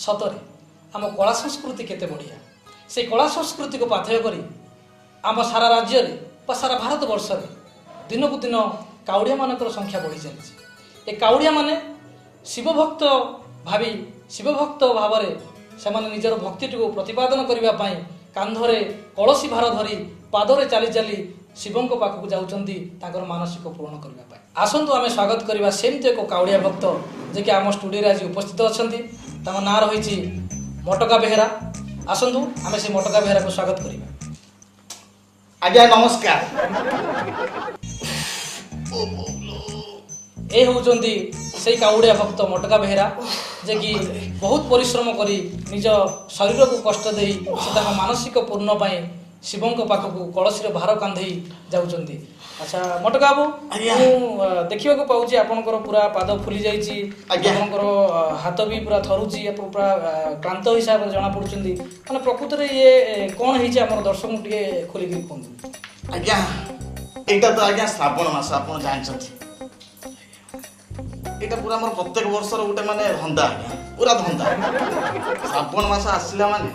ସତରେ ଆମ କଳା ସଂସ୍କୃତି କେତେ ବଢ଼ିଆ। ସେଇ କଳା ସଂସ୍କୃତିକୁ ପାଥେୟ କରି ଆମ ସାରା ରାଜ୍ୟରେ ବା ସାରା ଭାରତବର୍ଷରେ ଦିନକୁ ଦିନ କାଉଡ଼ିଆମାନଙ୍କର ସଂଖ୍ୟା ବଢ଼ି ଚାଲିଛି। ଏ କାଉଡ଼ିଆମାନେ ଶିବଭକ୍ତ ଭାବି, ଶିବଭକ୍ତ ଭାବରେ ସେମାନେ ନିଜର ଭକ୍ତିଟିକୁ ପ୍ରତିପାଦନ କରିବା ପାଇଁ କାନ୍ଧରେ କଳସୀ ଭାର ଧରି ପାଦରେ ଚାଲି ଚାଲି ଶିବଙ୍କ ପାଖକୁ ଯାଉଛନ୍ତି ତାଙ୍କର ମାନସିକ ପୂରଣ କରିବା ପାଇଁ। ଆସନ୍ତୁ ଆମେ ସ୍ୱାଗତ କରିବା ସେମିତି ଏକ କାଉଡ଼ିଆ ଭକ୍ତ, ଯିଏକି ଆମ ଷ୍ଟୁଡ଼ିଓରେ ଆଜି ଉପସ୍ଥିତ ଅଛନ୍ତି। ତାଙ୍କ ନାଁ ରହିଛି ମଟକା ବେହେରା। ଆସନ୍ତୁ ଆମେ ସେ ମଟକା ବେହେରାକୁ ସ୍ୱାଗତ କରିବା। ଆଜ୍ଞା ନମସ୍କାର। ଏ ହେଉଛନ୍ତି ସେଇ କାଉଡ଼ିଆ ଭକ୍ତ ମଟକା ବେହେରା, ଯେ କି ବହୁତ ପରିଶ୍ରମ କରି ନିଜ ଶରୀରକୁ କଷ୍ଟ ଦେଇ ସେ ତାଙ୍କ ମାନସିକ ପୂର୍ଣ୍ଣ ପାଇଁ ଶିବଙ୍କ ପାଖକୁ କଳସୀର ଭାର କାନ୍ଧେଇ ଯାଉଛନ୍ତି। ଆଚ୍ଛା ମଟକା ବାବୁ, ମୁଁ ଦେଖିବାକୁ ପାଉଛି ଆପଣଙ୍କର ପୁରା ପାଦ ଫୁଲି ଯାଇଛି, ଆପଣଙ୍କର ହାତ ବି ପୁରା ଥରୁଛି, ଆପଣ ପୁରା କ୍ଳାନ୍ତ ହିସାବରେ ଜଣା ପଡୁଛନ୍ତି। ମାନେ ପ୍ରକୃତରେ ଇଏ କ'ଣ ହେଇଛି ଆମର ଦର୍ଶକଙ୍କୁ ଟିକେ ଖୋଲିକିରି କୁହନ୍ତୁ। ଆଜ୍ଞା ଏଇଟା ତ ଆଜ୍ଞା ଶ୍ରାବଣ ମାସ, ଆପଣ ଜାଣିଛନ୍ତି ଏଇଟା ପୁରା ଆମର ପ୍ରତ୍ୟେକ ବର୍ଷର ଗୋଟେ ମାନେ ଧନ୍ଦା ଆଜ୍ଞା, ପୁରା ଧନ୍ଦା। ଶ୍ରାବଣ ମାସ ଆସିଲା ମାନେ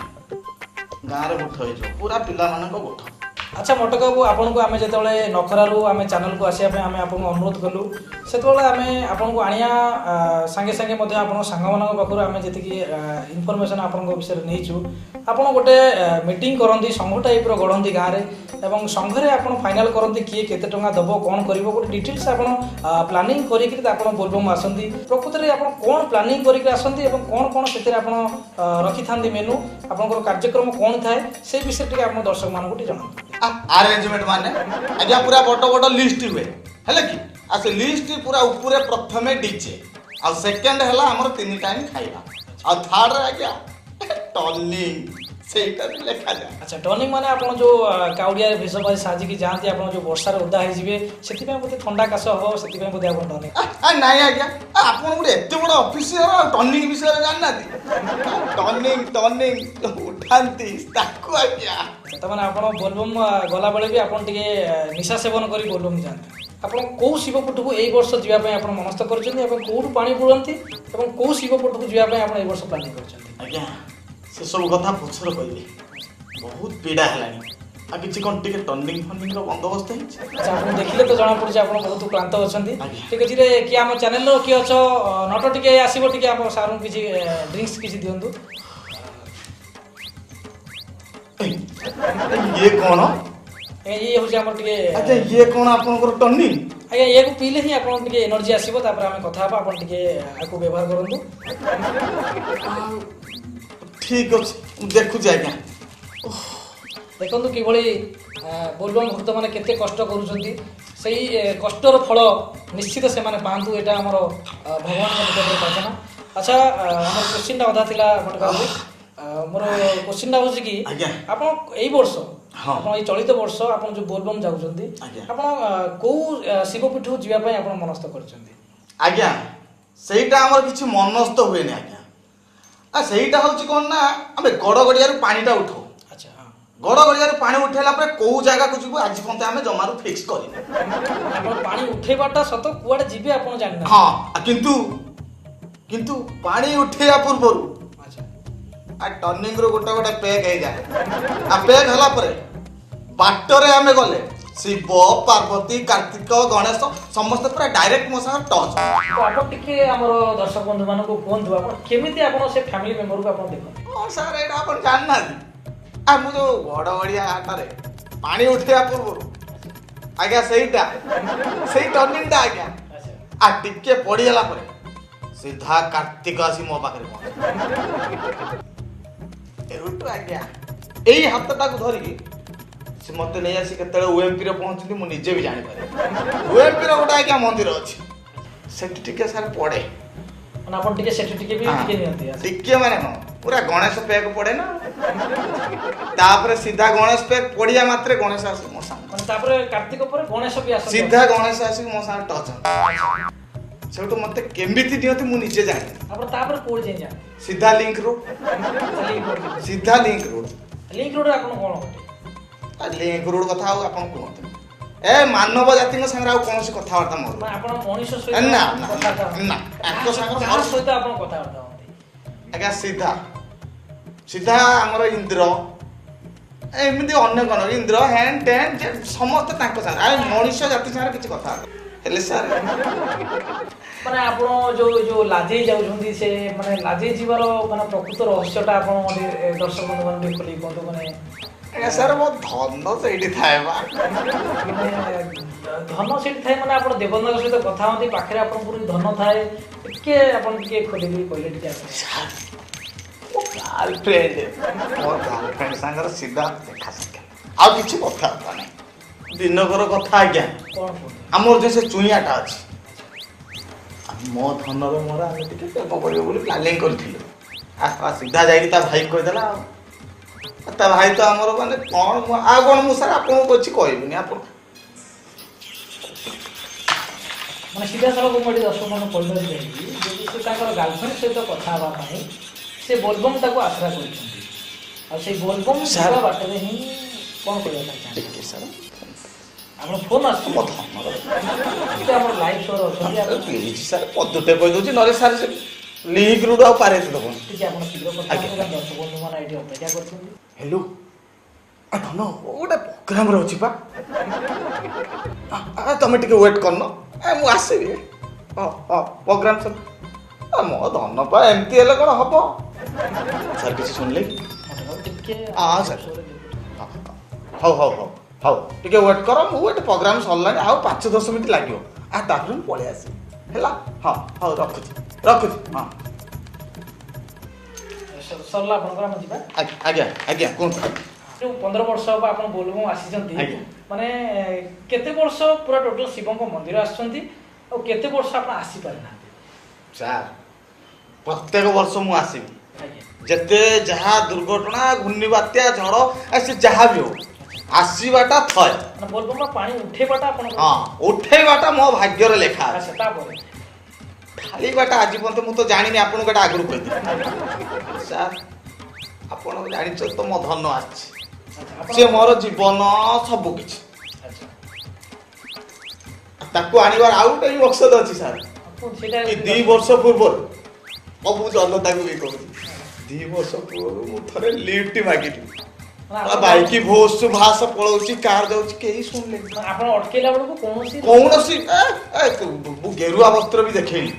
ଗାଁରେ ଗୋଠ ହେଇଯିବ, ପୁରା ପିଲାମାନଙ୍କ ଗୋଠ। ଆଚ୍ଛା ମଟକ ବାବୁ, ଆପଣଙ୍କୁ ଆମେ ଯେତେବେଳେ ନଖରାରୁ ଆମେ ଚ୍ୟାନେଲକୁ ଆସିବା ପାଇଁ ଆମେ ଆପଣଙ୍କୁ ଅନୁରୋଧ କଲୁ, ସେତେବେଳେ ଆମେ ଆପଣଙ୍କୁ ଆଣିବା ସାଙ୍ଗେ ସାଙ୍ଗେ ମଧ୍ୟ ଆପଣଙ୍କ ସାଙ୍ଗମାନଙ୍କ ପାଖରୁ ଆମେ ଯେତିକି ଇନଫର୍ମେସନ୍ ଆପଣଙ୍କ ବିଷୟରେ ନେଇଛୁ, ଆପଣ ଗୋଟେ ମିଟିଂ କରନ୍ତି, ସଂଘ ଟାଇପ୍ର ଗଢ଼ନ୍ତି ଗାଁରେ, ଏବଂ ସଂଘରେ ଆପଣ ଫାଇନାଲ୍ କରନ୍ତି କିଏ କେତେ ଟଙ୍କା ଦେବ, କ'ଣ କରିବ, ଗୋଟେ ଡିଟେଲ୍ସ ଆପଣ ପ୍ଲାନିଂ କରିକିରି ଆପଣ ବୋଲବମ୍ ଆସନ୍ତି। ପ୍ରକୃତରେ ଆପଣ କ'ଣ ପ୍ଲାନିଂ କରିକି ଆସନ୍ତି ଏବଂ କ'ଣ କ'ଣ ସେଥିରେ ଆପଣ ରଖିଥାନ୍ତି ମେନୁ, ଆପଣଙ୍କର କାର୍ଯ୍ୟକ୍ରମ କ'ଣ ଥାଏ, ସେଇ ବିଷୟରେ ଟିକେ ଆପଣ ଦର୍ଶକମାନଙ୍କୁ ଟିକେ ଜଣାନ୍ତୁ। ଆରେଞ୍ଜମେଣ୍ଟ ମାନେ ଆଜ୍ଞା ପୁରା ବଡ଼ ବଡ଼ ଲିଷ୍ଟ ହୁଏ, ହେଲା କି? ଆଉ ସେ ଲିଷ୍ଟ ପୁରା ଉପରେ ପ୍ରଥମେ ଡିଜେ, ଆଉ ସେକେଣ୍ଡ ହେଲା ଆମର 3 ଟାଇମ୍ ଖାଇବା, ଆଉ ଥାର୍ଡରେ ଆଜ୍ଞା ଟର୍ନିଂ, ସେଇଟା ବି ଲେଖାଯାଏ। ଆଚ୍ଛା ଟର୍ନିଂ ମାନେ ଆପଣ ଯେଉଁ କାଉଡ଼ିଆରେ ଭେଷ ସାଜିକି ଯାଆନ୍ତି, ଆପଣ ଯେଉଁ ବର୍ଷାରେ ଓଦା ହେଇଯିବେ, ସେଥିପାଇଁ ବୋଧେ ଥଣ୍ଡା କାଶ ହବ, ସେଥିପାଇଁ ବୋଧେ ଆପଣ ଟର୍ନିଂ? ନାଇଁ ଆଜ୍ଞା, ଆପଣ ଗୋଟେ ଏତେ ବଡ଼ ଅଫିସର ଆଉ ଟର୍ନିଂ ବିଷୟରେ ଜାଣିନାହାନ୍ତି? ଟର୍ନିଂ ଟର୍ନିଂ ଉଠାନ୍ତି ତାକୁ ଆଜ୍ଞା। ତାମାନେ ଆପଣ ବୋଲବମ୍ ଗଲାବେଳେ ବି ଆପଣ ଟିକେ ନିଶା ସେବନ କରି ବୋଲବମ୍ ଯାଆନ୍ତି। ଆପଣ କେଉଁ ଶିବପୀଠକୁ ଏଇ ବର୍ଷ ଯିବା ପାଇଁ ଆପଣ ମନସ୍ଥ କରିଛନ୍ତି ଏବଂ କେଉଁଠୁ ପାଣି ବୁଳନ୍ତି ଏବଂ କେଉଁ ଶିବପୀଠକୁ ଯିବା ପାଇଁ ଆପଣ ଏଇ ବର୍ଷ ପ୍ଲାନିଂ କରିଛନ୍ତି? ଆଜ୍ଞା ସେସବୁ କଥା ପଛରେ କହିବି, ବହୁତ ପୀଡ଼ା ହେଲାଣି। ଆଉ କିଛି କ'ଣ ଟିକେ ଟର୍ନିଂ ଫର୍ନିଂର ବନ୍ଦୋବସ୍ତ ହେଇଛି? ଆଚ୍ଛା ଆପଣ ଦେଖିଲେ ତ ଜଣାପଡ଼ୁଛି ଆପଣ ବହୁତ କ୍ଳାନ୍ତ ଅଛନ୍ତି। ଠିକ୍ ଅଛି ରେ, କିଏ ଆମ ଚ୍ୟାନେଲର କିଏ ଅଛ ନଟ ଟିକେ ଆସିବ, ଟିକେ ଆମ ସାର୍ଙ୍କୁ କିଛି ଡ୍ରିଙ୍କସ୍ କିଛି ଦିଅନ୍ତୁ। ଇଏ କ'ଣ? ଇଏ ହେଉଛି ଆମର ଟିକେ। ଆଚ୍ଛା ଇଏ କ'ଣ ଆପଣଙ୍କର ଟର୍ନିଂ? ଆଜ୍ଞା ଇଏକୁ ପିଇଲେ ହିଁ ଆପଣ ଟିକେ ଏନର୍ଜି ଆସିବ, ତାପରେ ଆମେ କଥା ହେବା। ଆପଣ ଟିକେ ଆକୁ ବ୍ୟବହାର କରନ୍ତୁ। ଠିକ୍ ଅଛି, ମୁଁ ଦେଖୁଛି ଆଜ୍ଞା। ଦେଖନ୍ତୁ କିଭଳି ବୋଲବମ୍ ଭକ୍ତମାନେ କେତେ କଷ୍ଟ କରୁଛନ୍ତି, ସେଇ କଷ୍ଟର ଫଳ ନିଶ୍ଚିତ ସେମାନେ ପାଆନ୍ତୁ, ଏଇଟା ଆମର ଭଗବାନଙ୍କ ନିକଟରେ ପ୍ରାର୍ଥନା। ଆଚ୍ଛା ଆମର କୋଶ୍ଚିନ୍ଟା ଅଧା ଥିଲା ମଟକାବୁ, ମୋର କୋଶ୍ଚିନ୍ଟା ହେଉଛି କି ଆପଣ ଏଇ ବର୍ଷ, ଆପଣ ଏଇ ଚଳିତ ବର୍ଷ ଆପଣ ଯେଉଁ ବୋଲବମ୍ ଯାଉଛନ୍ତି, ଆପଣ କେଉଁ ଶିବପୀଠକୁ ଯିବା ପାଇଁ ଆପଣ ମନସ୍ଥ କରିଛନ୍ତି? ଆଜ୍ଞା ସେଇଟା ଆମର କିଛି ମନସ୍ଥ ହୁଏନି ଆଜ୍ଞା। ସେଇଟା ହେଉଛି କ'ଣ ନା ଆମେ ଗଡ଼ଗଡ଼ିଆରୁ ପାଣିଟା ଉଠାଉ। ଆଚ୍ଛା ଗଡ଼ଗଡ଼ିଆରୁ ପାଣି ଉଠେଇଲା ପରେ କୋଉ ଜାଗାକୁ ଯିବୁ ଆଜି ପର୍ଯ୍ୟନ୍ତ ଆମେ ଜମାରୁ ଫିକ୍ସ କରିନୁ। ଆପଣ ପାଣି ଉଠେଇବାଟା ସତ, କୁଆଡ଼େ ଯିବେ ଆପଣ ଜାଣିନାହାନ୍ତି? ହଁ, କିନ୍ତୁ କିନ୍ତୁ ପାଣି ଉଠେଇବା ପୂର୍ବରୁ ଟର୍ନିଂରୁ ଗୋଟେ ଗୋଟେ ପେକ୍ ହେଇଯାଏ। ଆଉ ପେକ୍ ହେଲା ପରେ ବାଟରେ ଆମେ ଗଲେ ଶିବ, ପାର୍ବତୀ, କାର୍ତ୍ତିକ, ଗଣେଶ ସମସ୍ତେ ପୁରା ଡାଇରେକ୍ଟ ମୋ ସାଙ୍ଗରେ ଟଚ୍। ଆପଣ ଟିକେ ଆମର ଦର୍ଶକ ବନ୍ଧୁମାନଙ୍କୁ କୁହନ୍ତୁ, ଆପଣ କେମିତି ଆପଣ ସେ ଫ୍ୟାମିଲି ମେମ୍ବରକୁ ଆପଣ ଦେଖନ୍ତି? ହଁ ସାର୍ ଏଇଟା ଆପଣ ଜାଣିନାହାନ୍ତି। ଆଉ ମୁଁ ଯୋଉ ଗଡ଼ଗଡ଼ିଆ ହାଟରେ ପାଣି ଉଠେଇବା ପୂର୍ବରୁ ଆଜ୍ଞା ସେଇଟା ସେଇ ଟର୍ନିଂଟା ଆଜ୍ଞା, ଆଉ ଟିକେ ପଡ଼ିଗଲା ପରେ ସିଧା କାର୍ତ୍ତିକ ଆସି ମୋ ପାଖରେ ପହଞ୍ଚେ। ଏଉଠୁ ଆଜ୍ଞା ଏଇ ହାତଟାକୁ ଧରିକି ସେ ମୋତେ ନେଇ ଆସି କେତେବେଳେ ଓଏମ୍ପିରେ ପହଞ୍ଚନ୍ତି ମୁଁ ନିଜେ ବି ଜାଣିପାରେ। ଓଏମ୍ପିର ଗୋଟେ ଆଜ୍ଞା ମନ୍ଦିର ଅଛି, ସେଠି ଟିକେ ସାର୍ ପଡ଼େ। ମାନେ ଆପଣ ଟିକେ ସେଠି ଟିକେ ବି ଟିକେ ନିଅନ୍ତି? ଟିକେ ମାନେ କଣ ପୁରା ଗଣେଶ ପେକ୍ ପଡ଼େ ନା, ତାପରେ ସିଧା ଗଣେଶ ପେକ୍ ପଡ଼ିବା ମାତ୍ରେ ଗଣେଶ ଆସିକି ମୋ ସାଙ୍ଗେ, ତାପରେ କାର୍ତ୍ତିକ ପରେ ଗଣେଶ ବି ଆସନ୍ତି, ସିଧା ଗଣେଶ ଆସିକି ମୋ ସାଙ୍ଗେ ଟଚ୍। ସେଠୁ ମୋତେ କେମିତି ଦିଅନ୍ତି ମୁଁ ନିଜେ ଜାଣିନି। ଆପଣ ତାପରେ କୋଉଠି ଯାଇ ଯାଆନ୍ତି? ସିଧା ଲିଙ୍କ ରୋଡ। ସିଧା ଲିଙ୍କ ରୋଡ। ଲିଙ୍କ ରୋଡରେ ଆପଣ କ'ଣ? ଲିଙ୍କ ରୋଡ କଥା ଆଉ ଆପଣ କୁହନ୍ତୁ, ଏ ମାନବ ଜାତିଙ୍କ ସାଙ୍ଗରେ ଆଉ କୌଣସି କଥାବାର୍ତ୍ତା ମୋର ଆପଣ ମଣିଷ ସହିତ ନା ନା ନା, ଆଙ୍କ ସାଙ୍ଗରେ ସହିତ ଆପଣ କଥାବାର୍ତ୍ତା ହୁଅନ୍ତି? ଆଜ୍ଞା ସିଧା ସିଧା ଆମର ଇନ୍ଦ୍ର, ଏମିତି ଅନ୍ୟ କ'ଣ ଇନ୍ଦ୍ର ହେନ୍ ଟେନ୍ ସମସ୍ତେ ତାଙ୍କ ସାଙ୍ଗରେ, ଆରେ ମଣିଷ ଜାତି ସାଙ୍ଗରେ କିଛି କଥା ହେଲେ ସାର୍। ମାନେ ଆପଣ ଯୋଉ ଯୋଉ ଲାଜେଇ ଯାଉଛନ୍ତି, ସେ ମାନେ ଲାଜେଇ ଯିବାର ମାନେ ପ୍ରକୃତ ରହସ୍ୟଟା ଆପଣ ଦର୍ଶକ ବନ୍ଧୁମାନଙ୍କୁ ଟିକେ ଖୋଲିକି କୁହନ୍ତୁ। ମାନେ ଆଜ୍ଞା ସାର୍, ମୋ ଧନ ସେଇଠି ଥାଏ ବା। ମାନେ ଧନ ସେଇଠି ଥାଏ ମାନେ ଆପଣ ଦେବନ୍ଦଙ୍କ ସହିତ କଥା ହୁଅନ୍ତି, ପାଖରେ ଆପଣଙ୍କର ଧନ ଥାଏ, ଟିକେ ଆପଣ ଟିକେ ଖୋଲିକି କହିଲେ ଟିକେ। ମୋ ଗାର୍ଲଫ୍ରେଣ୍ଡ, ମୋ ଗାର୍ଲଫ୍ରେଣ୍ଡ ସାଙ୍ଗରେ ସିଧା ଦେଖା ସାକ୍ଷାତ, ଆଉ କିଛି କଥାବାର୍ତ୍ତା ନାହିଁ। ଦିନକର କଥା ଆଜ୍ଞା, ଆମର ଯେଉଁ ସେ ଚୁଇଁଆଟା ଅଛି, ମୋ ଧନର ମୋର ଆମେ ଟିକେ ପ୍ରେମ କରିବୁ ବୋଲି ପ୍ଲାନିଂ କରିଥିଲୁ। ସିଧା ଯାଇକି ତା ଭାଇ କହିଦେଲା, ଆଉ ତା ଭାଇ ତ ଆମର ମାନେ କ'ଣ, ମୁଁ ଆଉ କ'ଣ, ମୁଁ ସାର୍ ଆପଣଙ୍କୁ କିଛି କହିବିନି। ଆପଣ ମାନେ ସିଧାସଳଖ ମୁଁ ଏଠି ଦର୍ଶକମାନଙ୍କୁ କହିବାକୁ ଚାହିଁବି, ଯଦି ସେ ତାଙ୍କର ଗାର୍ଲଫ୍ରେଣ୍ଡ ସହିତ କଥା ହେବା ପାଇଁ ସେ ବୋଲବମ୍ଟାକୁ ଆଶ୍ରା କରିଛନ୍ତି, ଆଉ ସେଇ ବୋଲବମ୍ ଯିବା ବାଟରେ ହିଁ କ'ଣ କରିବା ପାଇଁ ଚାହାନ୍ତି? ଟିକେ ସାର୍, ଆପଣ ଫୋନ୍ ଆସୁଛି, ମୋ ଧନର ଟିକେ ଆମର ଲାଇଭ୍ ଶୋରେ ଅଛନ୍ତି। ପ୍ଲିଜ୍ ସାର୍, ପଦୁଟେ କହିଦେଉଛି, ନହେଲେ ସାର୍ ସେ ଲିଙ୍କ ରୋଡ଼ ଆଉ ପାର ହେତେ ଦେବନି। ଟିକେ ଆପଣ ଶୀଘ୍ର କଥା, ଦର୍ଶକ ବନ୍ଧୁମାନେ ଏଠି ଅପେକ୍ଷା କରିଛନ୍ତି। ହ୍ୟାଲୋ, ଧନ ଗୋଟେ ପ୍ରୋଗ୍ରାମରେ ଅଛି ପା, ତମେ ଟିକେ ୱେଟ୍ କରୁନ, ମୁଁ ଆସିବି। ହଁ ହଁ, ପ୍ରୋଗ୍ରାମ ସର। ମୋ ଧନ ପା ଏମିତି ହେଲେ କ'ଣ ହବ ସାର୍? କିଛି ଶୁଣିଲେ କି? ହଁ ସାର୍, ହଉ ହଉ ହଉ ହଉ, ଟିକେ ୱେଟ୍ କର, ମୁଁ ଗୋଟେ ପ୍ରୋଗ୍ରାମ ସରିଲାଣି, ଆଉ 5-10 ମିନିଟ୍ ଲାଗିବ, ଆଉ ତାପରେ ମୁଁ ପଳେଇ ଆସିବି। ହେଲା, ହଁ ହଉ, ରଖୁଛି ରଖୁଛି। ହଁ ସରିଲା ଆପଣଙ୍କର, ଆମେ ଯିବା। ଆଜ୍ଞା ଆଜ୍ଞା, କୁହନ୍ତୁ। ଯୋଉ 15 ବର୍ଷ ହବ ଆପଣ ବୋଲବମ୍ ଆସିଛନ୍ତି, ମାନେ କେତେ ବର୍ଷ ପୁରା ଟୋଟାଲ ଶିବଙ୍କ ମନ୍ଦିର ଆସିଛନ୍ତି, ଆଉ କେତେ ବର୍ଷ ଆପଣ ଆସିପାରିନାହାନ୍ତି? ସାର୍, ପ୍ରତ୍ୟେକ ବର୍ଷ ମୁଁ ଆସିବି, ଯେତେ ଯାହା ଦୁର୍ଘଟଣା, ଘୂର୍ଣ୍ଣିବାତ୍ୟା, ଝଡ଼, ସେ ଯାହା ବି ହଉ, ଆସିବାଟା ଥୟ। ବୋଲବମ୍ ପାଣି ଉଠେଇବାଟା ଆପଣ? ହଁ, ଉଠେଇବାଟା ମୋ ଭାଗ୍ୟରେ ଲେଖା ଅଛି। ତାପରେ ଢାଳିବାଟା ଆଜି ପର୍ଯ୍ୟନ୍ତ ମୁଁ ତ ଜାଣିନି। ଆପଣଙ୍କୁ ଏଟା ଆଗରୁ କହିଥିଲି ସାର୍, ଆପଣ ଜାଣିଛନ୍ତି ତ ମୋ ଧନ ଆସିଛି, ସେ ମୋର ଜୀବନ ସବୁ କିଛି। ତାକୁ ଆଣିବାର ଆଉ ଗୋଟେ ବି ମକସଦ ଅଛି ସାର୍, କି 2 ବର୍ଷ ପୂର୍ବରୁ, ମୁଁ ଜନତାକୁ ବି କହୁଛି, 2 ବର୍ଷ ପୂର୍ବରୁ ମୁଁ ଥରେ ଲିଫ୍ଟ ମାଗିଲି, ବାଇକ ଭୋସ ଭାସ ପଳଉଛି, କାର ଯାଉଛି, କେହି ଶୁଣିଲେ ଆପଣ ଅଟକେଇଲା ବେଳକୁ କୌଣସି କୌଣସି ମୁଁ ଗେରୁଆ ବସ୍ତ୍ର ବି ଦେଖେଇଲି।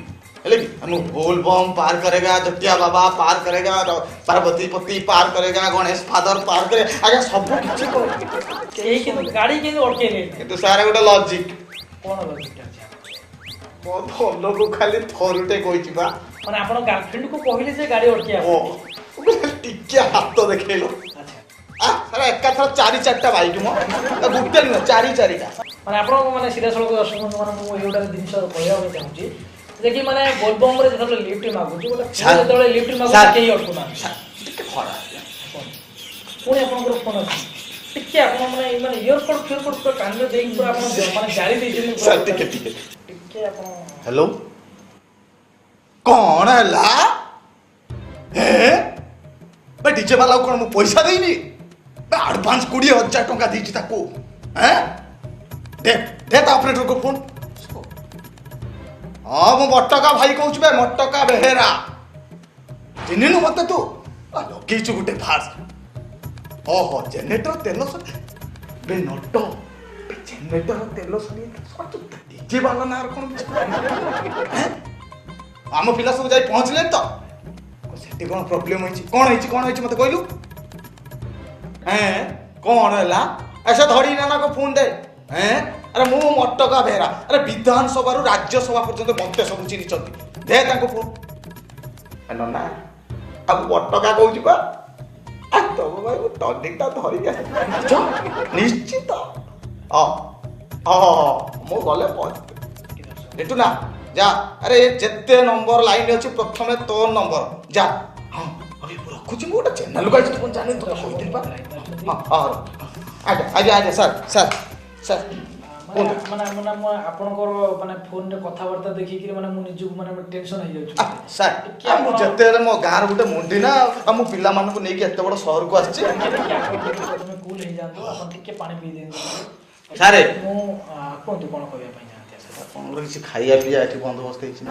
ହେଲେ କି ମୁଁ ବୋଲ ବମ୍ ପାର କରେଗା, ଜଟିଆ ବାବା ପାର କରେଗା, ପାର୍ବତୀ ପତି ପାର କରେଗା, ଗଣେଶ ଫାଦର ପାର କରେ, ଆଜ୍ଞା ସବୁ କିଛି। ଗାଡ଼ି କିନ୍ତୁ ଅଟକେଇଲେ? କିନ୍ତୁ ସାର୍ ଗୋଟେ ଲଜିକ୍। କ'ଣ ଲଜିକ୍ ଅଛି? ମୋ ଧନକୁ ଖାଲି ଥରୁଟେ କହିଛି ବା। ମାନେ ଆପଣ ଗାର୍ଲଫ୍ରେଣ୍ଡକୁ କହିଲେ ଯେ ଗାଡ଼ି ଅଟକେଇବା? ଟିକେ ହାତ ଦେଖେଇଲ ସାର୍, ଏକାଥର 4 4ଟା ବାଇକ୍, ମୋ ଗୋଟେ ନୁହେଁ, 4 4ଟା। ମାନେ ଆପଣ ମାନେ ସିଧାସଳଖ ଦର୍ଶକ ବନ୍ଧୁମାନଙ୍କୁ ମୁଁ ଏଇ ଗୋଟେ ଜିନିଷ କହିବା ପାଇଁ ଚାହୁଁଛି ଯେ କି ମାନେ ବୋଲବମ୍ରେ ଯେତେବେଳେ ଲିଫ୍ଟ ମାଗୁଛି ଗୋଟେ, ଯେତେବେଳେ ଲିଫ୍ଟ ମାଗୁଛି କେହି ଅଟକୁନାହାନ୍ତି। ଟିକେ ଖରା। ପୁଣି ଆପଣଙ୍କର ଫୋନ୍ ଅଛି, ଟିକେ ଆପଣ ମାନେ ମାନେ ଇୟରକୋଡ୍ ଫିୟରକୋଡ୍ ପୁରା କାନରେ ଦେଇକି ପୁରା ଆପଣ ମାନେ ଜାଳି ଦେଇଛନ୍ତି। ଟିକେ ଟିକେ ଟିକେ ଆପଣ। ହ୍ୟାଲୋ, କ'ଣ ହେଲା? ହେ ବେ, ଡିଜେ ବାଲାକୁ କ'ଣ ମୁଁ ପଇସା ଦେଇନି? ଆଡଭାନ୍ସ 20,000 ଟଙ୍କା ଦେଇଛି ତାକୁ। ଦେ ଦେ ତା ଅପରେଟରକୁ ଫୋନ୍। ହଁ, ମୁଁ ମଟକା ଭାଇ କହୁଛି ବେ, ମଟକା ବେହେରା। ଚିହ୍ନିନୁ ମତେ ତୁ? ଲଗେଇଛୁ ଗୋଟେ ଫାର୍ସ। ଓହୋ, ଜେନେରେଟର ତେଲ ସରି ବେ ନଟ, ଜେନେରେଟର ତେଲ ସରି ଡିଜେ ବାଲା ନାଁରେ କ'ଣ? ଆମ ପିଲା ସବୁ ଯାଇ ପହଞ୍ଚିଲେଣି ତ ସେଠି କ'ଣ ପ୍ରୋବ୍ଲେମ ହେଇଛି? କ'ଣ ହେଇଛି, କ'ଣ ହେଇଛି ମତେ କହିଲୁ? ହେଁ, କ'ଣ ହେଲା? ଆଚ୍ଛା, ଧରି ନାନାକୁ ଫୋନ୍ ଦେ। ହେଁ, ଆରେ ମୁଁ ମଟକା ବେହେରା, ଆରେ ବିଧାନସଭାରୁ ରାଜ୍ୟସଭା ପର୍ଯ୍ୟନ୍ତ ମତେ ସବୁ ଚିହ୍ନିଛନ୍ତି, ଦେ ତାଙ୍କୁ ଫୋନ୍। ନନା, ଆଉ ମଟକା କହୁଛି ବା, ତମ ଭାଇ ମୁଁ ଟନିକଟା ଧରିକି ଆସିଛି ନିଶ୍ଚିତ। ହଁ ହଁ, ମୁଁ ଗଲେ ପହଞ୍ଚି ଏଠୁ ନା ଯା। ଆରେ ଯେତେ ନମ୍ବର ଲାଇନ୍ ଅଛି, ପ୍ରଥମେ ତୋ ନମ୍ବର ଯା। ହଁ, ମୁଁ ରଖୁଛି, ମୁଁ ଗୋଟେ ଚ୍ୟାନେଲକୁ ଆଇଛି, ତୁ ଜାଣିନି, ତୋତେ କହିଥିଲି ବା। ହଁ ହଁ, ଆଜ୍ଞା ଆଜ୍ଞା ଆଜ୍ଞା, ସାର୍ ସାର୍ ସାର୍। ମାନେ ମାନେ ମୁଁ ଆପଣଙ୍କର ମାନେ ଫୋନରେ କଥାବାର୍ତ୍ତା ଦେଖିକିରି ମାନେ ମୁଁ ନିଜକୁ ମାନେ ଟେନସନ ହେଇଯାଉଛି ସାର୍। ମୁଁ ଯେତେ ହେଲେ ମୋ ଗାଁର ଗୋଟେ ମୁଣ୍ଡି ନା, ଆଉ ମୁଁ ପିଲାମାନଙ୍କୁ ନେଇକି ଏତେ ବଡ଼ ସହରକୁ ଆସିଛି। ପ୍ରଥମେ କୁଲ୍ ହେଇଯାଆନ୍ତୁ ଆପଣ, ଟିକେ ପାଣି ପିଇ ଦିଅନ୍ତୁ ସାର୍। ମୁଁ କୁହନ୍ତୁ କ'ଣ କହିବା ପାଇଁ ଚାହାନ୍ତି? ଆପଣଙ୍କର କିଛି ଖାଇବା ପିଇବା ଏଠି ବନ୍ଦୋବସ୍ତ ହେଇଛି?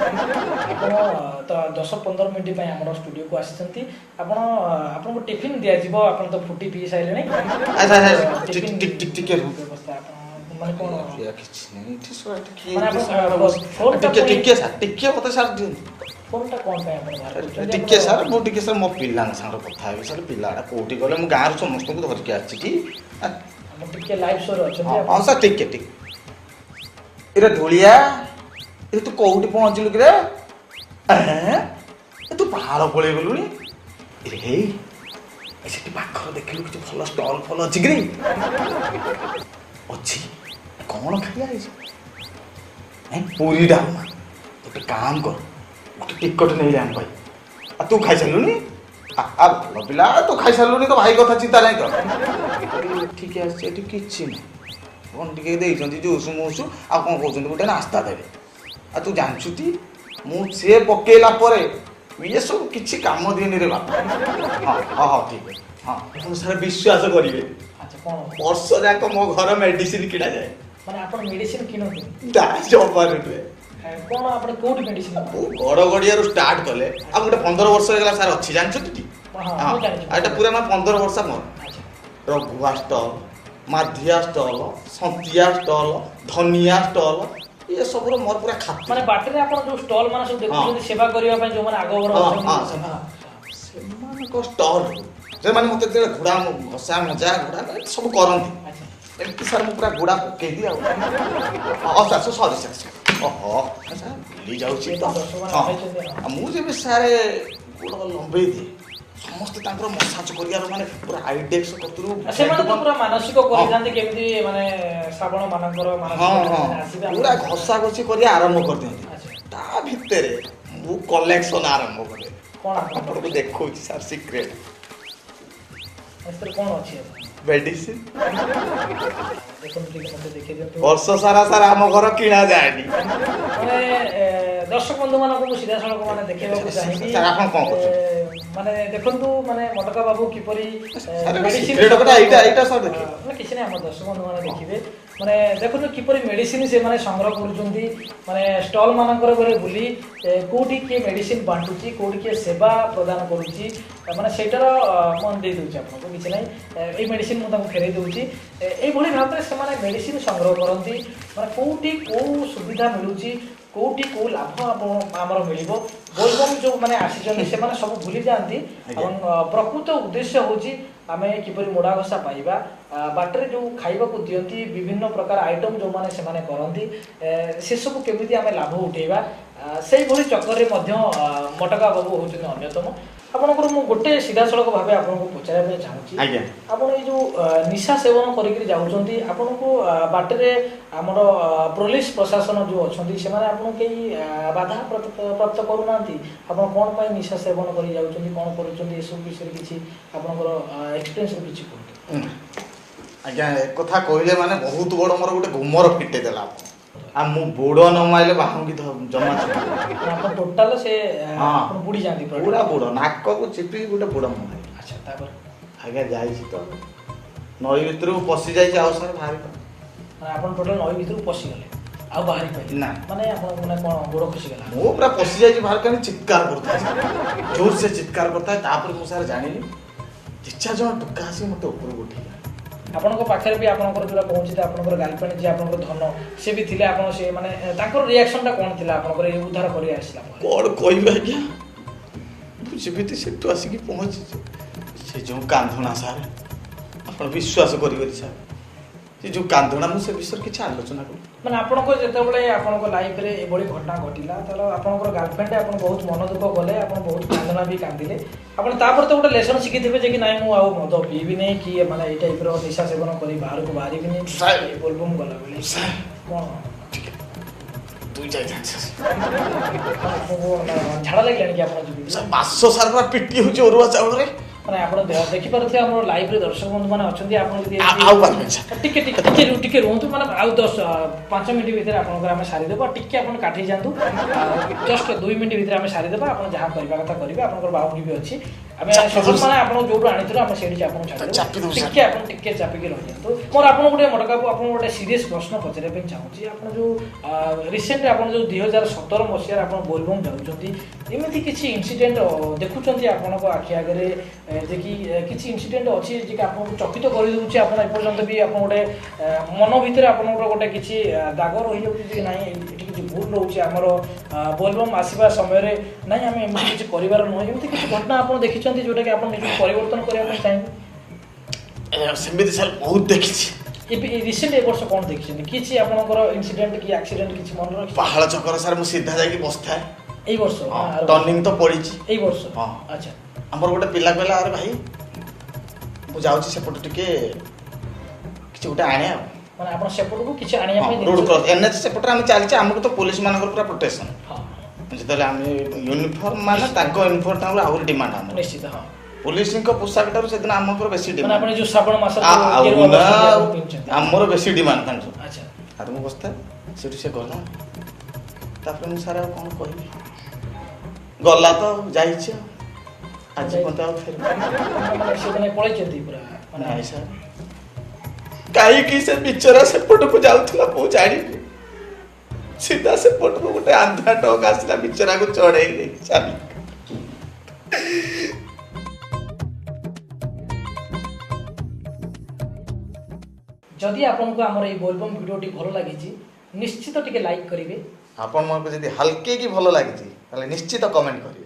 ଆପଣ ତ 10-15 ମିନିଟ୍ ପାଇଁ ଆମର ଷ୍ଟୁଡ଼ିଓକୁ ଆସିଛନ୍ତି। ଆପଣ ଆପଣଙ୍କୁ ଟିଫିନ୍ ଦିଆଯିବ। ଆପଣ ତ ଫୁଟି ପିଇ ସାରିଲେଣି। ଆଚ୍ଛା ଆଚ୍ଛା, ଟିକେ ବ୍ୟବସ୍ଥା ଆପଣ ମାନେ କ'ଣ କିଛି ନାହିଁ ଏଠି? ଟିକେ ଟିକେ ସାର୍, ଟିକେ ମୋତେ ସାର୍ ଦିଅନ୍ତୁ। ଫୋନ୍ଟା କ'ଣ ପାଇଁ ଆପଣ? ଟିକେ ସାର୍, ମୁଁ ଟିକେ ସାର୍ ମୋ ପିଲାଙ୍କ ସାଙ୍ଗରେ କଥା ହେବି ସାର୍। ପିଲାଟା କୋଉଠି ଗଲେ? ମୁଁ ଗାଁରୁ ସମସ୍ତଙ୍କୁ ଧରିକି ଆସିଛି କି। ଟିକେ ଲାଇଭ୍ ଶୋରେ ଅଛନ୍ତି। ହଁ ସାର୍, ଟିକେ ଟିକେ। ଏରେ ଧୂଳିଆ, ଏ ତୁ କୋଉଠି ପହଞ୍ଚିଲୁ କିରେ? ଏ ତୁ ପାହାଡ଼ ପଳେଇ ଗଲୁଣି? ହେଇ, ସେଠି ପାଖରେ ଦେଖିଲୁ କିଛି ଭଲ ଷ୍ଟଲ୍ ଫଲ୍ ଅଛି କି? ଅଛି। କ'ଣ ଖାଇବା ହେଇଛି? ନାଇଁ, ପୁରୀ ଡାଲମା। ଗୋଟେ କାମ କର, ଗୋଟେ ଟିକଟ ନେଇଯା ଆମ ପାଇଁ। ଆଉ ତୁ ଖାଇସାରିଲୁଣି? ଆ ଭଲ ପିଲା, ତୁ ଖାଇସାରିଲୁଣି ତ ଭାଇ କଥା ଚିନ୍ତା ନାହିଁ ତ। ଏଠିକି ଆସିଛି, ଏଠି କିଛି ନାହିଁ। କ'ଣ ଟିକେ ଦେଇଛନ୍ତି ଜୁସ୍ ମୁସ୍, ଆଉ କ'ଣ କହୁଛନ୍ତି ଗୋଟେ ନାସ୍ତା ଦେବେ। ଆଉ ତୁ ଜାଣିଛୁ ଟି, ମୁଁ ସିଏ ପକେଇଲା ପରେ ଇଏ ସବୁ କିଛି କାମ ଦିଏନି ରେ ବାପା। ହଁ ହଁ ହଁ, ଠିକ୍ ଅଛି। ହଁ, ଆପଣ ସାର୍ ବିଶ୍ୱାସ କରିବେ, ବର୍ଷ ଯାକ ମୋ ଘର ମେଡିସିନ କିଣାଯାଏ। ମାନେ ଆପଣ ମେଡିସିନ କିଣନ୍ତି? ନା, ଜମାରୁ ନୁହେଁ। କ'ଣ ଆପଣ କୋଉଠି ମେଡିସିନ? ମୁଁ ଗଡ଼ଗଡ଼ିଆରୁ ଷ୍ଟାର୍ଟ କଲେ ଆଉ ଗୋଟେ 15 ବର୍ଷ ହେଇଗଲା ସାର୍ ଅଛି, ଜାଣିଛନ୍ତି ଟି? ହଁ, ଏଇଟା ପୁରା ମାନେ 15 ବର୍ଷ ମୋର। Raghua stall, Madhia stall, Santia stall, Dhania stall, ଏ ସବୁର ମୋର ପୁରା ଖାତି। ମାନେ ବାଟରେ ଆପଣ ଯୋଉ ଷ୍ଟଲ୍ ମାନେ ସବୁ ଦେଖୁଛନ୍ତି, ସେବା କରିବା ପାଇଁ ଯୋଉମାନେ ଆଗଭର, ସେମାନଙ୍କ ଷ୍ଟଲ୍, ସେମାନେ ମୋତେ ଯେତେବେଳେ ଘୋଡ଼ା ଘଷା ମଜା ଘୋଡ଼ା ସବୁ କରନ୍ତି ଏମିତି ସାର୍, ମୁଁ ପୁରା ଗୋଡ଼ା ପକେଇଦିଏ। ଆଉ ହଁ ସାର୍, ସରି ସାର୍। ଓହୋ ସାର୍, ଭୁଲି ଯାଉଛି ତ। ହଁ, ମୁଁ ଯେବେ ସାର୍ ଗୋଡ଼ ଲମ୍ବେଇ ଦିଏ, ସମସ୍ତେ ତାଙ୍କର ମସାଜ କରିବାର ମାନେ ପୁରା ଆଇଡେକ୍ସ କତରୁ ସେମାନେ ତ ପୁରା ମାନସିକ କରିଥାନ୍ତି କେମିତି ମାନେ ଶ୍ରାବଣ ମାନଙ୍କର। ହଁ ହଁ, ପୁରା ଘଷା ଘଷି କରିବା ଆରମ୍ଭ କରିଦିଅନ୍ତି। ତା ଭିତରେ ମୁଁ କଲେକ୍ସନ ଆରମ୍ଭ କରେ। କ'ଣ ଆପଣଙ୍କୁ ଦେଖଉଛି ସାର୍ ସିକ୍ରେଟ? ସେଥିରେ କ'ଣ ଅଛି? ମେଡିସିନ। ଦେଖନ୍ତୁ, ଟିକେ ମୋତେ ଦେଖେଇ ଦିଅନ୍ତୁ। ବର୍ଷ ସାରା ସାର୍ ଆମ ଘର କିଣା ଯାଏନି। ମାନେ ଦର୍ଶକ ବନ୍ଧୁ ମାନଙ୍କୁ ମୁଁ ସିଧାସଳଖ ମାନେ ଦେଖେଇବାକୁ ଚାହିଁବି। ଆପଣ କ'ଣ କରୁଛନ୍ତି? ମାନେ ଦେଖନ୍ତୁ, ମାନେ ମଟକା ବାବୁ କିପରି ଏଇଟା ସାର୍? ମାନେ କିଛି ନାହିଁ, ଆମ ଦର୍ଶକ ବନ୍ଧୁ ମାନେ ଦେଖିବେ। ମାନେ ଦେଖନ୍ତୁ କିପରି ମେଡିସିନ ସେମାନେ ସଂଗ୍ରହ କରୁଛନ୍ତି, ମାନେ ଷ୍ଟଲ୍ ମାନଙ୍କର ଘରେ ବୁଲି କୋଉଠି କିଏ ମେଡିସିନ ବାଣ୍ଟୁଛି, କୋଉଠି କିଏ ସେବା ପ୍ରଦାନ କରୁଛି, ମାନେ ସେଇଟାର ମୁଁ ଦେଇଦେଉଛି ଆପଣଙ୍କୁ। କିଛି ନାହିଁ, ଏଇ ମେଡିସିନ ମୁଁ ତାଙ୍କୁ ଫେରେଇ ଦେଉଛି। ଏଇଭଳି ଭାବରେ ସେମାନେ ମେଡିସିନ ସଂଗ୍ରହ କରନ୍ତି। ମାନେ କୋଉଠି କୋଉ ସୁବିଧା ମିଳୁଛି, କୋଉଠି କୋଉ ଲାଭ ଆପଣ ଆମର ମିଳିବ, ବୋଲବମ୍ ଯେଉଁମାନେ ଆସିଛନ୍ତି ସେମାନେ ସବୁ ଭୁଲି ଯାଆନ୍ତି ଏବଂ ପ୍ରକୃତ ଉଦ୍ଦେଶ୍ୟ ହେଉଛି ଆମେ କିପରି ମୋଡ଼ା ଘଷା ପାଇବା। ବାଟରେ ଯେଉଁ ଖାଇବାକୁ ଦିଅନ୍ତି, ବିଭିନ୍ନ ପ୍ରକାର ଆଇଟମ୍ ଯେଉଁମାନେ ସେମାନେ କରନ୍ତି, ସେସବୁ କେମିତି ଆମେ ଲାଭ ଉଠେଇବା, ସେଇଭଳି ଚକ୍କରରେ ମଧ୍ୟ ମଟକା ବାବୁ ହେଉଛନ୍ତି ଅନ୍ୟତମ। ଆପଣଙ୍କର ମୁଁ ଗୋଟେ ସିଧାସଳଖ ଭାବେ ଆପଣଙ୍କୁ ପଚାରିବା ପାଇଁ ଚାହୁଁଛି, ଆପଣ ଏଇ ଯେଉଁ ନିଶା ସେବନ କରିକିରି ଯାଉଛନ୍ତି, ଆପଣଙ୍କୁ ବାଟରେ ଆମର ପୋଲିସ ପ୍ରଶାସନ ଯେଉଁ ଅଛନ୍ତି ସେମାନେ ଆପଣଙ୍କୁ କେହି ବାଧା ପ୍ରାପ୍ତ କରୁନାହାନ୍ତି? ଆପଣ କ'ଣ ପାଇଁ ନିଶା ସେବନ କରି ଯାଉଛନ୍ତି, କ'ଣ କରୁଛନ୍ତି, ଏସବୁ ବିଷୟରେ କିଛି ଆପଣଙ୍କର ଏକ୍ସପିରିଏନ୍ସରୁ କିଛି କୁହନ୍ତୁ। ଆଜ୍ଞା, କଥା କହିଲେ ମାନେ ବହୁତ ବଡ଼ ମୋର ଗୋଟେ ଗୁମର ଫିଟେଇ ଦେଲା ଆପଣ। ଆଉ ମୁଁ ବୁଡ଼ ନ ମାରିଲେ ବାହୁଙ୍ଗି ଜମା। ଆପଣ ଟୋଟାଲ ସେ ଆପଣ ବୁଡ଼ି ଯାଆନ୍ତି? ପୁରା ବୁଡ଼, ନାକକୁ ଚିପିକି ଗୋଟେ ବୁଡ଼ ମୁଁ ମାରିବି। ଆଚ୍ଛା, ତାପରେ? ଆଜ୍ଞା, ଯାଇଛି ତ ନଈ ଭିତରକୁ ପଶି ଯାଇଛି, ଆଉ ସାର୍ ବାହାରି। ମାନେ ଆପଣ ଟୋଟାଲ ନଈ ଭିତରକୁ ପଶିଗଲେ ଆଉ ବାହାରି ପାରିଲେ ନା? ମାନେ ଆପଣ ମାନେ କ'ଣ ଗୋଡ଼ ଖସିଗଲା? ମୁଁ ପୁରା ପଶି ଯାଇଛି, ବାହାର କାହିଁ ଚିତ୍କାର କରୁଥାଏ, ଜୋର ସେ ଚିତ୍କାର କରୁଥାଏ। ତାପରେ ମୁଁ ସାର୍ ଜାଣିଲି, ଦି ଚାରି ଜଣ ଟୋକା ଆସିକି ମୋତେ ଉପରକୁ ଉଠେଇଲା। ଆପଣଙ୍କ ପାଖରେ ବି ଆପଣଙ୍କର ଯୋଉଟା ପହଞ୍ଚିଲେ ଆପଣଙ୍କର ଗାର୍ଲଫ୍ରେଣ୍ଡ ଯିଏ, ଆପଣଙ୍କର ଧନ, ସେ ବି ଥିଲେ। ଆପଣ ସେ ମାନେ ତାଙ୍କର ରିଆକ୍ସନଟା କ'ଣ ଥିଲା ଆପଣଙ୍କର ଏ ଉଦ୍ଧାର କରି ଆସିଲା? କ'ଣ କହିବି ଆଜ୍ଞା, ମୁଁ ଯେମିତି ସେଠୁ ଆସିକି ପହଞ୍ଚିଛି, ସେ ଯେଉଁ କାନ୍ଧଣା ସାର୍, ଆପଣ ବିଶ୍ୱାସ କରିବେନି ସାର୍, ସେ ଯେଉଁ କାନ୍ଧଣା, ମୁଁ ସେ ବିଷୟରେ କିଛି ଆଲୋଚନା କଲି। ମାନେ ଆପଣଙ୍କ ଯେତେବେଳେ ଆପଣଙ୍କ ଲାଇଫରେ ଏଭଳି ଘଟଣା ଘଟିଲା, ତାହେଲେ ଆପଣଙ୍କର ଗାର୍ଲଫ୍ରେଣ୍ଡ, ଆପଣ ବହୁତ ମନ ଦୁଃଖ କଲେ, ଆପଣ ବହୁତ କାନ୍ଦଣା ବି କାନ୍ଦିଲେ। ଆପଣ ତାପରେ ତ ଗୋଟେ ଲେସନ୍ ଶିଖିଥିବେ ଯେ କି ନାଇଁ, ମୁଁ ଆଉ ମଦ ପିଇବିନି କି ମାନେ ଏଇ ଟାଇପ୍ର ନିଶା ସେବନ କରି ବାହାରକୁ ବାହାରିବିନି ବୋଲବମ୍ ଗଲାବେଳେ। କ'ଣ ଝାଡ଼ା ଲାଗିଲାଣି କି ଆପଣ ଯିବି? ମାସ ସାରା ପୁରା ପିଟି ହେଉଛି ଅରୁଆ ଚାଉଳରେ। ମାନେ ଆପଣ ଦେଖିପାରୁଥିବେ, ଆମର ଲାଇଭରେ ଦର୍ଶକ ବନ୍ଧୁ ମାନେ ଅଛନ୍ତି। ଆପଣ ଯଦି ଆଉ ଟିକେ ଟିକେ ଟିକେ ଟିକେ ରୁହନ୍ତୁ, ମାନେ ଆଉ 10-5 ମିନିଟ୍ ଭିତରେ ଆପଣଙ୍କର ଆମେ ସାରିଦେବା। ଟିକେ ଆପଣ କାଠେଇ ଯାଆନ୍ତୁ, ଜଷ୍ଟ 2 ମିନିଟ୍ ଭିତରେ ଆମେ ସାରିଦେବା। ଆପଣ ଯାହା କରିବା କଥା କରିବେ, ଆପଣଙ୍କର ବାଉଣ୍ଡ୍ରି ବି ଅଛି। ଆମେ ମାନେ ଆପଣ ଯୋଉଠୁ ଆଣିଥିଲୁ ଆମେ ସେଇଠି ଆପଣଙ୍କୁ ଛାଡ଼ିଦେବୁ। ଟିକେ ଆପଣ ଟିକେ ଚାପିକି ରହିଯାଆନ୍ତୁ। ମୋର ଆପଣଙ୍କୁ ଗୋଟେ ମଟକାକୁ ଆପଣଙ୍କୁ ଗୋଟେ ସିରିୟସ୍ ପ୍ରଶ୍ନ ପଚାରିବା ପାଇଁ ଚାହୁଁଛି। ଆପଣ ଯୋଉ ରିସେଣ୍ଟ ଆପଣ ଯୋଉ 2017 ମସିହାରେ ଆପଣ ବୋଲବମ୍ ଯାଉଛନ୍ତି, ଏମିତି କିଛି ଇନସିଡେଣ୍ଟ ଦେଖୁଛନ୍ତି ଆପଣଙ୍କ ଆଖି ଆଗରେ ଯେ କି କିଛି ଇନସିଡେଣ୍ଟ ଅଛି ଯେ କି ଆପଣଙ୍କୁ ଚକିତ କରିଦେଉଛି, ଆପଣ ଏପର୍ଯ୍ୟନ୍ତ ବି ଆପଣ ଗୋଟେ ମନ ଭିତରେ ଆପଣଙ୍କର ଗୋଟେ କିଛି ଦାଗ ରହିଯାଉଛି ଯେ ନାଇଁ ଏଠି କିଛି ଭୁଲ ରହୁଛି ଆମର ବୋଲବମ୍ ଆସିବା ସମୟରେ, ନାଇଁ ଆମେ ଏମିତି କିଛି କରିବାର ନୁହେଁ, ଏମିତି କିଛି ଘଟଣା ଆପଣ ଦେଖିଛନ୍ତି ଯୋଉଟାକି ଆପଣ ନିଜକୁ ପରିବର୍ତ୍ତନ କରିବା ପାଇଁ ଚାହିଁବେ? ସେମିତି ସାର୍ ବହୁତ ଦେଖିଛି। ଏବେ ରିସେଣ୍ଟ ଏ ବର୍ଷ କ'ଣ ଦେଖିଛନ୍ତି କିଛି ଆପଣଙ୍କର ଇନସିଡେଣ୍ଟ କି ଆକ୍ସିଡେଣ୍ଟ କିଛି ମନେ ରଖି? ପାହାଳ ଛକର ସାର୍ ମୁଁ ସିଧା ଯାଇକି ବସିଥାଏ। ଏଇ ବର୍ଷ ଟର୍ଣ୍ଣିଂ ତ ପଡ଼ିଛି ଏଇ ବର୍ଷ? ହଁ। ଆଚ୍ଛା। ଆମର ଗୋଟେ ପିଲା କହିଲା, ଆରେ ଭାଇ ମୁଁ ଯାଉଛି ସେପଟୁ ଟିକେ କିଛି ଗୋଟେ ଆଣେ, ଆଉ ମାନେ ଆପଣ ସେପଟକୁ କିଛି ଆଣିବା ପାଇଁ ରୋଡ କ୍ରସ୍ ଏନ୍ଏଚ୍ ସେପଟରେ ଆମେ ଚାଲିଛେ, ଆମକୁ ତ ପୋଲିସ ମାନଙ୍କର ପୁରା ପ୍ରୋଟେକ୍ସନ। ଯେତେବେଳେ ଆମେ ୟୁନିଫର୍ମ ମାନେ ତାଙ୍କ ୟୁନିଫର୍ମ ଠାରୁ ଆହୁରି ଡିମାଣ୍ଡ ଆମର। ନିଶ୍ଚିତ। ହଁ, ପୋଲିସଙ୍କ ପୋଷାକ ଠାରୁ ସେଦିନ ଆମଙ୍କର ବେଶୀ ଡିମାଣ୍ଡ। ଆପଣ ଯୋଉ ଶ୍ରାବଣ ମାସ ଆମର ବେଶୀ ଡିମାଣ୍ଡ ତାଙ୍କ। ଆଚ୍ଛା। ଆଉ ମୁଁ ବସିଥାଏ ସେଠୁ, ସେ ଗଲା, ତାପରେ ମୁଁ ସାର୍ ଆଉ କ'ଣ କହିବି, ଗଲା ତ ଯାଇଛି, ଆଉ ଆଜି ପର୍ଯ୍ୟନ୍ତ ଆଉ ଫେରି ପଳେଇଛନ୍ତି ପୁରା? ନାଇଁ ସାର୍, କାହିଁକି ସେ ବିଚରା ସେପଟକୁ ଯାଉଥିଲା ମୁଁ ଜାଣିନି। ସିଧା ସେପଟରୁ ଗୋଟେ ଆନ୍ଧ୍ରା ଟକ୍ ଆସିଲା, ବିଚରାକୁ ଚଢେଇ ଦେଇକି ଚାଲି। ଯଦି ଆପଣଙ୍କୁ ଆମର ଏଇ ବୋଲବମ୍ ଭିଡ଼ିଓଟି ଭଲ ଲାଗିଛି, ନିଶ୍ଚିତ ଟିକେ ଲାଇକ୍ କରିବେ। ଆପଣମାନଙ୍କୁ ଯଦି ହାଲକେକି ଭଲ ଲାଗିଛି ତାହେଲେ ନିଶ୍ଚିତ କମେଣ୍ଟ କରିବେ।